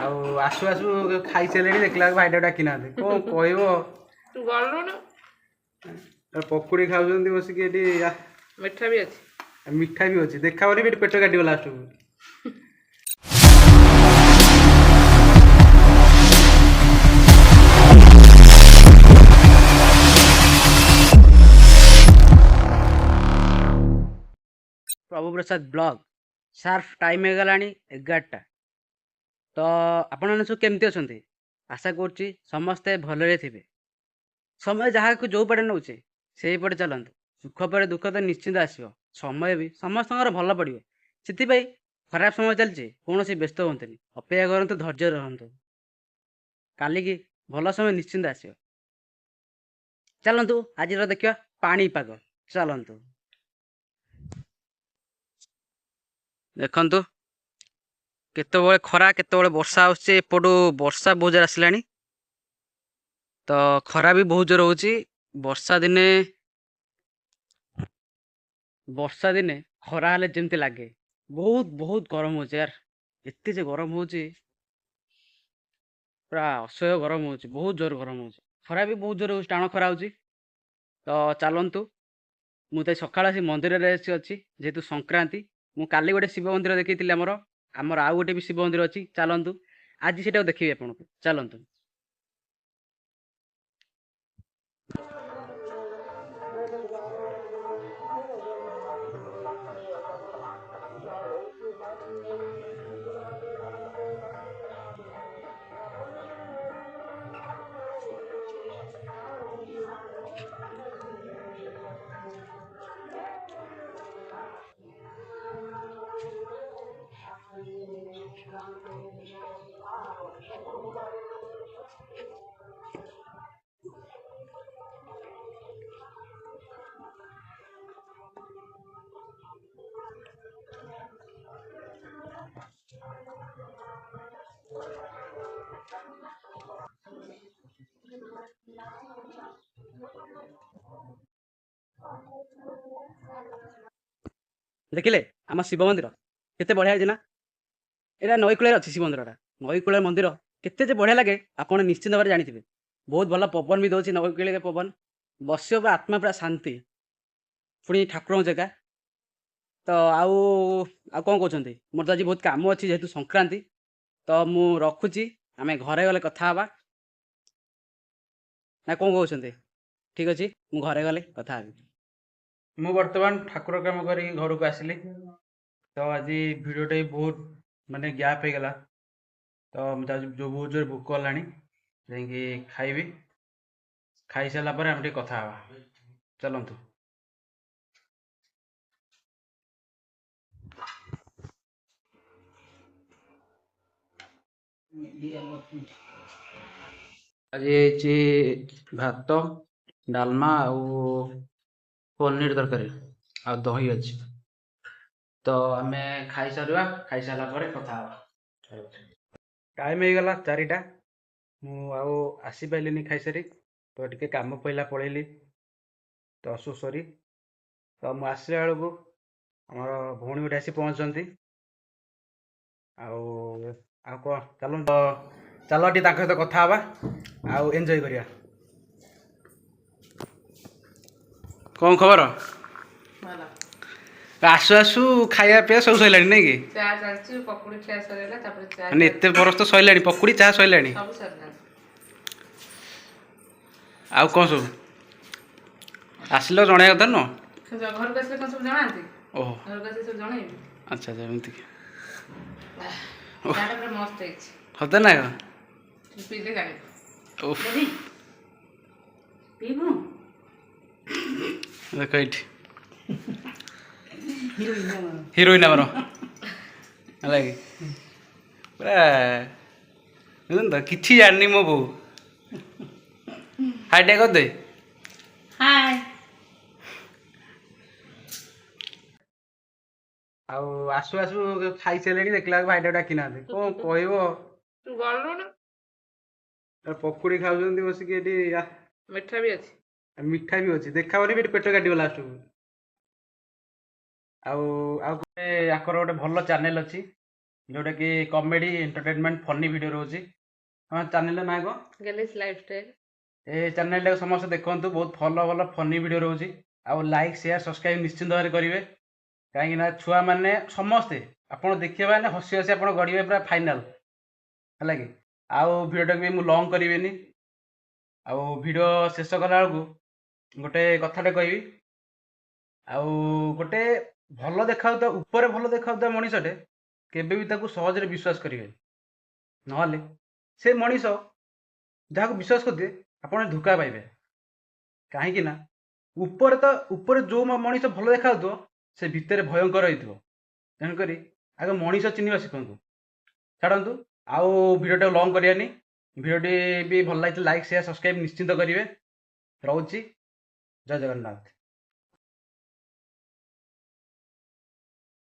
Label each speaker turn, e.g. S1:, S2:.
S1: ଆଉ ଆସୁ ଆସୁ ଖାଇସାରିଲେଣି, ଦେଖିଲା ବେଳକୁ ଭାଇଟାକୁ ଡାକି ନାହାନ୍ତି। କ'ଣ କହିବ?
S2: ତୁ ଗଲୁନୁ।
S1: ପକୁଡ଼ି ଖାଉଛନ୍ତି ବସିକି ଏଠି।
S2: ମିଠା ବି ଅଛି।
S1: ମିଠା ବି ଅଛି, ଦେଖାବନି ବି, ଏଠି ପେଟ କାଟିବ ଲାଷ୍ଟକୁ। ପ୍ରଭୁ ପ୍ରସାଦ ବ୍ଲଗ ସାର୍ଫ ଟାଇମ୍ ହେଇଗଲାଣି 11ଟା। ତ ଆପଣମାନେ ସବୁ କେମିତି ଅଛନ୍ତି? ଆଶା କରୁଛି ସମସ୍ତେ ଭଲରେ ଥିବେ। ସମୟ ଯାହାକୁ ଯେଉଁ ପଟେ ନେଉଛି ସେଇପଟେ ଚାଲନ୍ତୁ। ସୁଖ ପରେ ଦୁଃଖ ତ ନିଶ୍ଚିନ୍ତ ଆସିବ। ସମୟ ବି ସମସ୍ତଙ୍କର ଭଲ ପଡ଼ିବ। ସେଥିପାଇଁ ଖରାପ ସମୟ ଚାଲିଛି, କୌଣସି ବ୍ୟସ୍ତ ହୁଅନ୍ତୁନି, ଅପେକ୍ଷା କରନ୍ତୁ, ଧୈର୍ଯ୍ୟ ରହନ୍ତୁ, କାଲିକି ଭଲ ସମୟ ନିଶ୍ଚିନ୍ତ ଆସିବ। ଚାଲନ୍ତୁ ଆଜିର ଦେଖିବା ପାଣିପାଗ। ଚାଲନ୍ତୁ ଦେଖନ୍ତୁ କେତେବେଳେ ଖରା କେତେବେଳେ ବର୍ଷା ଆସୁଛି। ଏପଟୁ ବର୍ଷା ବହୁତ ଜୋର ଆସିଲାଣି, ତ ଖରା ବି ବହୁତ ଜୋର ହେଉଛି। ବର୍ଷା ଦିନେ ଖରା ହେଲେ ଯେମିତି ଲାଗେ, ବହୁତ ବହୁତ ଗରମ ହେଉଛି ୟାର। ଏତେ ଯେ ଗରମ ହେଉଛି, ପୁରା ଅସହ୍ୟ ଗରମ ହେଉଛି, ବହୁତ ଜୋର ଗରମ ହେଉଛି। ଖରା ବି ବହୁତ ଜୋର ହେଉଛି, ଟାଣ ଖରା ହେଉଛି। ତ ଚାଲନ୍ତୁ, ମୁଁ ତ ସକାଳ ଆସି ମନ୍ଦିରରେ ଆସି ଅଛି, ଯେହେତୁ ସଂକ୍ରାନ୍ତି। ମୁଁ କାଲି ଗୋଟେ ଶିବ ମନ୍ଦିର ଦେଖିଥିଲି ଆମର। ଆମର ଆଉ ଗୋଟେ ବି ଶିବ ମନ୍ଦିର ଅଛି, ଚାଲନ୍ତୁ ଆଜି ସେଇଟାକୁ ଦେଖିବି ଆପଣଙ୍କୁ। ଚାଲନ୍ତୁ। ଦେଖିଲେ ଆମ ଶିବ ମନ୍ଦିର କେତେ ବଢ଼ିଆ ହେଇଛି ନା? ଏଇଟା ନଈ କୂଳରେ ଅଛି ଶିବ ମନ୍ଦିରଟା। ନଈ କୂଳରେ ମନ୍ଦିର କେତେ ଯେ ବଢ଼ିଆ ଲାଗେ, ଆପଣ ନିଶ୍ଚିନ୍ତ ଭାବରେ ଜାଣିଥିବେ। ବହୁତ ଭଲ ପବନ ବି ଦେଉଛି ନଈ କୂଳରେ ପବନ, ବସିବ ପୁରା ଆତ୍ମା ପୁରା ଶାନ୍ତି। ପୁଣି ଠାକୁରଙ୍କ ଜାଗା। ତ ଆଉ ଆଉ କ'ଣ କହୁଛନ୍ତି? ମୋର ତ ଆଜି ବହୁତ କାମ ଅଛି, ଯେହେତୁ ସଂକ୍ରାନ୍ତି। ତ ମୁଁ ରଖୁଛି, ଆମେ ଘରେ ଗଲେ କଥା ହେବା ନା କ'ଣ କହୁଛନ୍ତି? ଠିକ୍ ଅଛି, ମୁଁ ଘରେ ଗଲେ କଥା ହେବି। ମୁଁ ବର୍ତ୍ତମାନ ଠାକୁର କାମ କରିକି ଘରକୁ ଆସିଲି। ତ ଆଜି ଭିଡ଼ିଓଟା ବି ବହୁତ ମାନେ ଗ୍ୟାପ୍ ହେଇଗଲା। ତ ମୁଁ ଯାଉଛି, ଯେଉଁ ବହୁତ ଜୋରେ ଭୋକ ହେଲାଣି, ଯାଇକି ଖାଇବି। ଖାଇସାରିଲା ପରେ ଆମେ ଟିକେ କଥା ହେବା। ଚାଲନ୍ତୁ। ଆଜି ହେଇଛି ଭାତ, ଡାଲମା ଆଉ ପନିର ତରକାରୀ ଆଉ ଦହି ଅଛି। ତ ଆମେ ଖାଇସାରିବା, ଖାଇସାରିଲା ପରେ କଥା ହେବା। ଟାଇମ୍ ହେଇଗଲା 4ଟା। ମୁଁ ଆଉ ଆସିପାରିଲିନି ଖାଇସାରି, ତ ଟିକେ କାମ ପଇଲା, ପଳେଇଲି, ତ ସୋ ସରି। ତ ମୁଁ ଆସିଲା ବେଳକୁ ଆମର ଭଉଣୀ ଗୋଟେ ଆସି ପହଞ୍ଚନ୍ତି। ଆଉ ଆଉ କ'ଣ, ଚାଲନ୍ତୁ, ଚାଲ ଟିକେ ତାଙ୍କ ସହିତ କଥା ହେବା ଆଉ ଏନ୍ଜୟ କରିବା। କ'ଣ ଖବର?
S2: ଭଲ।
S1: ଆସୁ ଆସୁ ଖାଇବା ପିଇବା ସବୁ ସରିଲାଣି ନାଇଁ କି?
S2: ଚା ଚାଲିଛି, ପକୁଡ଼ି ଖିଆ ସରିଗଲା, ତାପରେ ଚା।
S1: ମାନେ ଏତେ ବରଷ ତ ସରିଲାଣି, ପକୁଡ଼ି ଚା ସରିଲାଣି?
S2: ସବୁ ସରିଲାଣି।
S1: ଆଉ କ'ଣ ସବୁ ଆସିଲ ଜଣେଇବା କଥା ନୁହଁ?
S2: ଘରକୁ ଆସିଲେ କ'ଣ ସବୁ ଜଣାନ୍ତି?
S1: ଓହୋ।
S2: ଘରକୁ ଆସିଲେ ସବୁ ଜଣେଇବି।
S1: ଆଚ୍ଛା ଆଚ୍ଛା, ଏମିତି କି?
S2: ଚାଟା ପୁରା ମସ୍ତ ହେଇଛି।
S1: ସତ ନା କ'ଣ?
S2: ପିଇଲେ ଜାଣିବୁ।
S1: ଓଫ।
S3: ପିଇବୁ?
S1: ଦେଖ ଏଇଠି ହିରୋଇନ୍ ଆମର, ହେଲା କି? ପୁରା ବୁଝୁନ ତ, କିଛି ଜାଣିନି ମୋ ବୋଉ। ହାଇ ଟିକେ କରିଦେ।
S3: ହାଏ।
S1: ଆଉ ଆସୁ ଆସୁ ଖାଇସାରିଲେଣି, ଦେଖିଲା ବେଳକୁ ଭାଇଟାକୁ ଡାକି ନାହାନ୍ତି। କ'ଣ କହିବ?
S2: ତୁ ଗଲୁନୁ।
S1: ପକୁଡ଼ି ଖାଉଛନ୍ତି ବସିକି ଏଠି।
S2: ମିଠା ବି ଅଛି।
S1: ମିଠା ବି ଅଛି, ଦେଖାବନି ବି, ଏଠି ପେଟ କାଟିବ ଲାଷ୍ଟକୁ। ଆଉ ଆଉ ଗୋଟେ ୟାଙ୍କର ଗୋଟେ ଭଲ ଚ୍ୟାନେଲ୍ ଅଛି। ଯେଉଁଟାକି କମେଡ଼ି, ଏଣ୍ଟରଟେନମେଣ୍ଟ, ଫନି ଭିଡ଼ିଓ ରହୁଛି। ହଁ, ଚ୍ୟାନେଲର ନାଁ କ'ଣ?
S2: ଗେଲିସ୍ ଲାଇଫଷ୍ଟାଇଲ୍।
S1: ଏ ଚ୍ୟାନେଲଟାକୁ ସମସ୍ତେ ଦେଖନ୍ତୁ, ବହୁତ ଭଲ ଭଲ ଫନି ଭିଡ଼ିଓ ରହୁଛି। ଆଉ ଲାଇକ୍, ସେୟାର, ସବସ୍କ୍ରାଇବ୍ ନିଶ୍ଚିନ୍ତ ଭାବରେ କରିବେ, କାହିଁକିନା ଛୁଆମାନେ ସମସ୍ତେ ଆପଣ ଦେଖିବେ ମାନେ ହସି ହସି ଆପଣ ଗଡ଼ିବେ ପୁରା ଫାଇନାଲ୍। ହେଲା କି? ଆଉ ଭିଡ଼ିଓଟାକୁ ବି ମୁଁ ଲଙ୍ଗ୍ କରିବିନି। ଆଉ ଭିଡ଼ିଓ ଶେଷ କଲା ବେଳକୁ ଗୋଟେ କଥାଟେ କହିବି। ଆଉ ଗୋଟେ ଭଲ ଦେଖାଯାଉଥିବା, ଉପରେ ଭଲ ଦେଖାଯାଉଥିବା ମଣିଷଟେ କେବେ ବି ତାକୁ ସହଜରେ ବିଶ୍ୱାସ କରିବେନି, ନହେଲେ ସେ ମଣିଷ ଯାହାକୁ ବିଶ୍ୱାସ କରିଦିଏ ଆପଣ ଧୋକା ପାଇବେ। କାହିଁକି ନା ଉପରେ ତ ଉପରେ ଯେଉଁ ମଣିଷ ଭଲ ଦେଖାଯାଉଥିବ, ସେ ଭିତରେ ଭୟଙ୍କର ହେଇଥିବ। ତେଣୁକରି ଆଗ ମଣିଷ ଚିହ୍ନିବା ଶିଖନ୍ତୁ। ଛାଡ଼ନ୍ତୁ, ଆଉ ଭିଡ଼ିଓଟାକୁ ଲଙ୍ଗ୍ କରିବାନି। ଭିଡ଼ିଓଟି ବି ଭଲ ଲାଗିଥିଲେ ଲାଇକ୍, ସେୟାର, ସବସ୍କ୍ରାଇବ୍ ନିଶ୍ଚିନ୍ତ କରିବେ। ରହୁଛି, ଜୟ ଜଗନ୍ନାଥ।